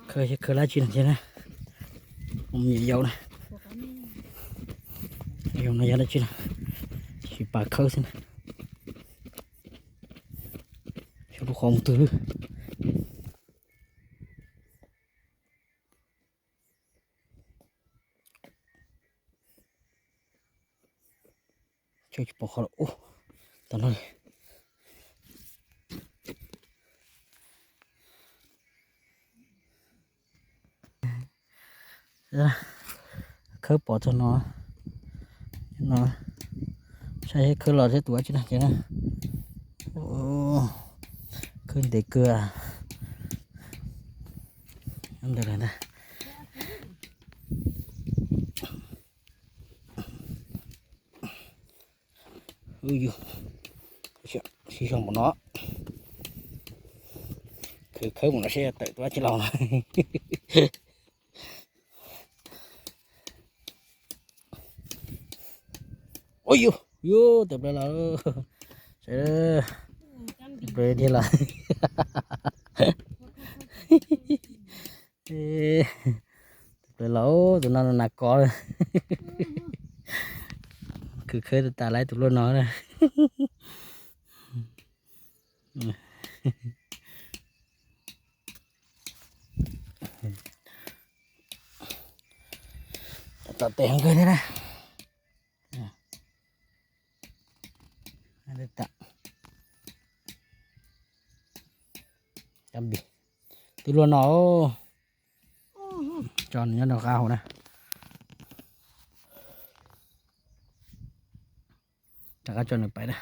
Khawb, khawb lab tsi no thiab na. Mus yau na. Yau no yog dab tsi no? Tsis pas khawb xwb na. Xyov lub qhov mus twg lawm. Tsis pom qhov ub tom no li. Khawb pom txog no, no, saib khawb los thiab tus dab tsi no ces na. Khawb ntev kawg. Ntawd lawm ntag. Siv zog npaum no. Khawb, khawb mus no seb tawm tus dab tsi los. Ua yus, yus tawm plaws los. Sawv daws, tawm plaws dhia los. Tawm plaws los, tus no nas kov lawm. Khawb khawb tas tas lawm tus luaj no na. Tom tes heev kawg thiab na. Twb luaj no, tso nws nyob rau qab hauv na. Rov qab tso nws pais na.